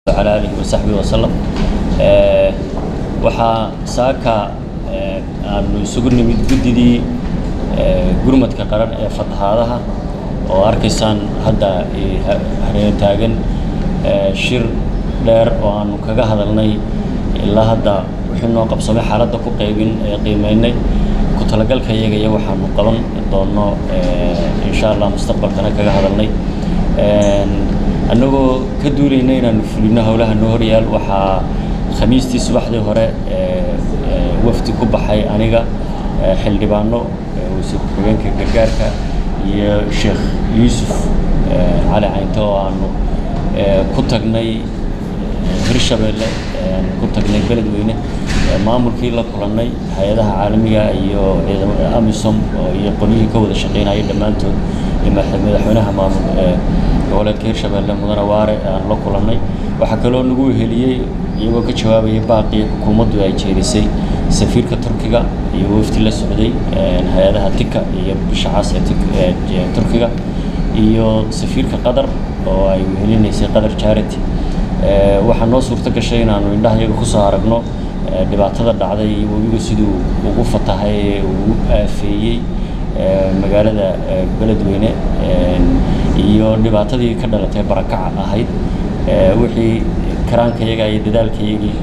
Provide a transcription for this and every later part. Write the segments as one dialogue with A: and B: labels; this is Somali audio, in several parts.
A: Wcalaa aalihi wasaxbihi wasalam. Waxaa saaka aanu isugu nimid guddidii gurmadka qaran ee fatahaadaha oo arkaysaan hadda hareero taagan, shir dheer oo aanu kaga hadalnay ilaa hadda wixii noo qabsamay, xaaladda ku qaybin qiimeynay, ku talagalka iyaga iyo waxaanu qaban doonno insha Allah mustaqbalkana kaga hadalnay. Annagoo ka duulayna inaanu fulino howlaha noo horyaal, waxaa Khamiistii subaxdii hore wafdi ku baxay aniga, xildhibaano, wasiir ku-xigeenka gargaarka iyo Sheekh Yuusuf Cali Caynte oo aanu ku tagnay Hirshabeelle, ku tagnay Beledweyne, maamulkii la kulannay, hay-adaha caalamiga iyo ciidam AMISOM iyo qolyihii ka wada shaqeynayay dhammaantood, iyo madaxweynaha maamul goboleedka Hirshabeelle, Mudane Waare, aan la kulannay. Waxaa kaloo nagu weheliyey, iyagoo ka jawaabayay baaqii xukuumaddu ay jeedisay, safiirka Turkiga iyo wafdi la socday, hay-adaha TIKA iyo Bisha Cas ee Turkiga, iyo safiirka Qatar oo ay wehelinaysay Qatar Charity. Waxaa noo suurto gashay inaanu indhaha iyaga kusoo aragno dhibaatada dhacday iyo webigu siduu ugu fatahay ee uu aafeeyey magaalada Beledweyne iyo dhibaatadii ka dhalatay barakaca ahayd. Wixii karaankayaga iyo dadaalkayagii,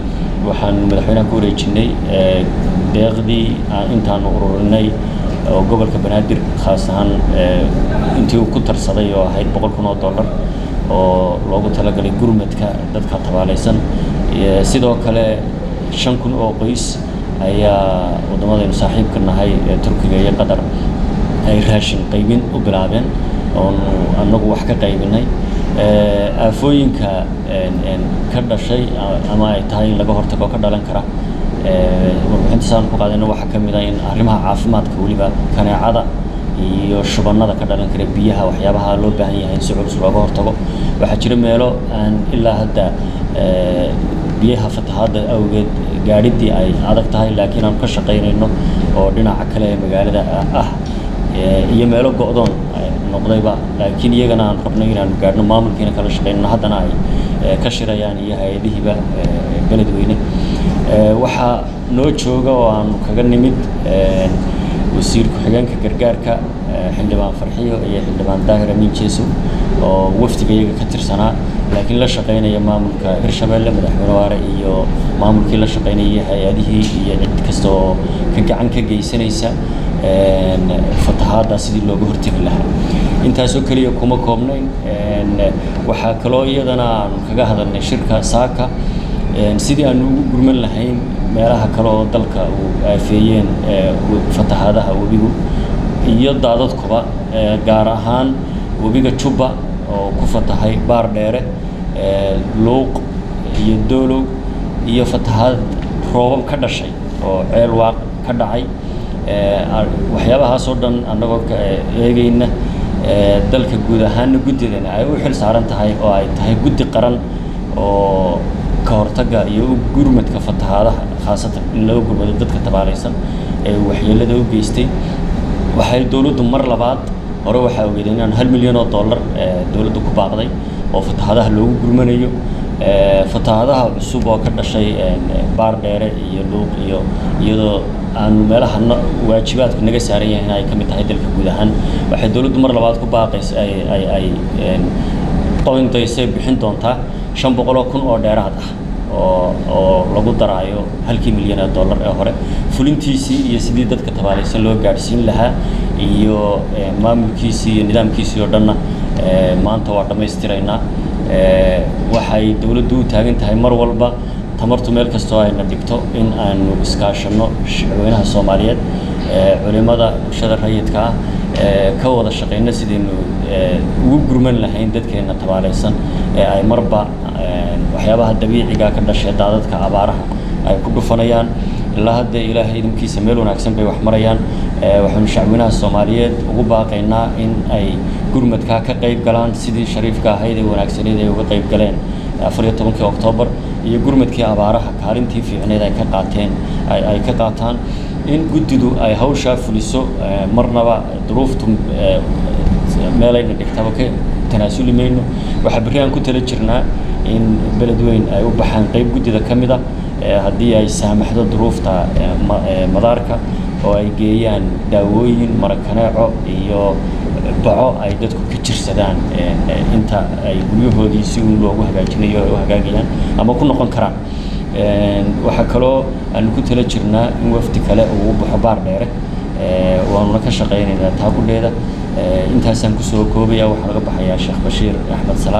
A: waxaanu madaxweynaha ku wareejinay deeqdii intaanu ururinay oo gobolka Banaadir khaas ahaan intii uu ku tarsaday oo ahayd $100,000 oo loogu talagalay gurmadka dadka tabaalaysan. Sidoo kale 5,000 oo qoys ayaa waddamadaynu saaxiibka nahay ee Turkiga iyo Qatar ay raashin qaybin u bilaabeen oonu annagu wax ka qaybinay. Aafooyinka ka dhashay ama ay tahay in laga hortago ka dhalan kara warbixinta saan ku qaadayna waxaa ka mid ah in arrimaha caafimaadka, weliba kaneecada iyo shubannada ka dhalan kara biyaha, waxyaabaha loo baahan yahay in si culus looga hortago. Waxaa jira meelo aan ilaa hadda biyaha fatahaadda awgeed gaadhidii ay adag tahay, laakiin aan ka shaqaynayno oo dhinaca kale ee magaalada ah, iyo meelo go'doon noqdayba, laakiin iyagana aan rabno inaanu gaadhno, maamulkiina kala shaqaynno, haddana ay ka shirayaan iyo hay-adihiiba Beledweyne. Waxaa noo jooga oo aanu kaga nimid wasiir ku-xigeenka gargaarka, Xildhibaan Farxiyo, iyo Xildhibaan Daahir Amiin Jeesow oo wafdiga iyaga ka tirsanaa, laakiin la shaqaynaya maamulka Hirshabeelle, Madaxweyne Waare iyo maamulkii la shaqaynayay, hay-adihii iyo cid kasta oo ka gacan ka geysanaysa fatahaadda sidii looga hortegi lahaa. Intaasoo keliya kuma koobnayn. Waxaa kaloo iyadana aanu kaga hadalnay shirka saaka sidii aanu ugu gurman lahayn meelaha kale oo dalka uu aafeeyeen fatahaadaha webigu iyo daadadkuba, gaar ahaan webiga Jubba oo ku fatahay Baar Dheere, Luuq iyo Doolow, iyo fatahaad roobab ka dhashay oo Ceel Waaq ka dhacay. Waxyaabahaas oo dhan annagoo ka eegayna dalka guud ahaana, guddidana ay u xil saaran tahay oo ay tahay guddi qaran oo ka hortagga iyo u gurmadka fatahaadaha, khaasatan in loo gurmado dadka tabaalaysan ee waxyeelada u geystay, waxay dowladdu mar labaad, hore waxaa ogeedeen inaan $1 milyan dowladdu ku baaqday oo fatahaadaha loogu gurmanayo. Fatahaadaha cusub oo ka dhashay Baar Dheere iyo Luuq, iyo iyadoo aanu meelaha waajibaadku naga saaran yahay in ay ka mid tahay dalka guud ahaan, waxay dowladdu mar labaad ku baaqaysa ay qoondaysay bixin doontaa 500,000 oo dheeraad ah oo lagu daraayo halkii milyan ee dollar ee hore. Fulintiisii iyo sidii dadka tabaalaysan loo gaadhsiin lahaa iyo maamulkiisii iyo nidaamkiisii oo dhanna maanta waa dhammaystiraynaa. Waxay dowladdu u taagan tahay mar walba, tamartu meel kastoo ayna dhigto, in aanu iskaashanno shacweynaha Soomaaliyeed, culimada, bulshada rayidka ah, ka wada shaqayno sidaynu ugu gurman lahayn dadkeena tabaalaysan ee ay marba waxyaabaha dabiiciga ka dhashay, daadadka, abaaraha ay ku dhufanayaan. Ilaa hadda Ilaahay idinkiisa meel wanaagsan bay wax marayaan. Waxaanu shacweynaha Soomaaliyeed ugu baaqaynaa in ay gurmadkaa ka qayb galaan sidii shariifka ahayd ee wanaagsaneyd ay uga qayb galeen 14-kii Oktoobar, iyo gurmadkii abaaraha kaalintii fiicneed ay ka qaateen ay ka qaataan. In guddidu ay hawshaa fuliso, marnaba duruuftu meelayna dhigtaba ka tanaasuli mayno. Waxaa berri aan ku tala jirnaa in Beledweyn ay u baxaan qeyb guddida ka mid ah, haddii ay saamaxdo duruufta madaarka, oo ay geeyaan daawooyin, marakaneeco iyo baco ay dadku ka jirsadaan inta ay guryahoodii si uun loogu hagaajinayo ay u hagaagayaan ama ku noqon karaan. Waxaa kaloo aanu ku tala jirnaa in wafdi kale uu u baxo Baar Dheere, waanuna ka shaqaynaynaa taakudheeda. Intaasaan kusoo koobaya. Waxaan uga baxayaa Sheekh Bashiir Axmed Salaad.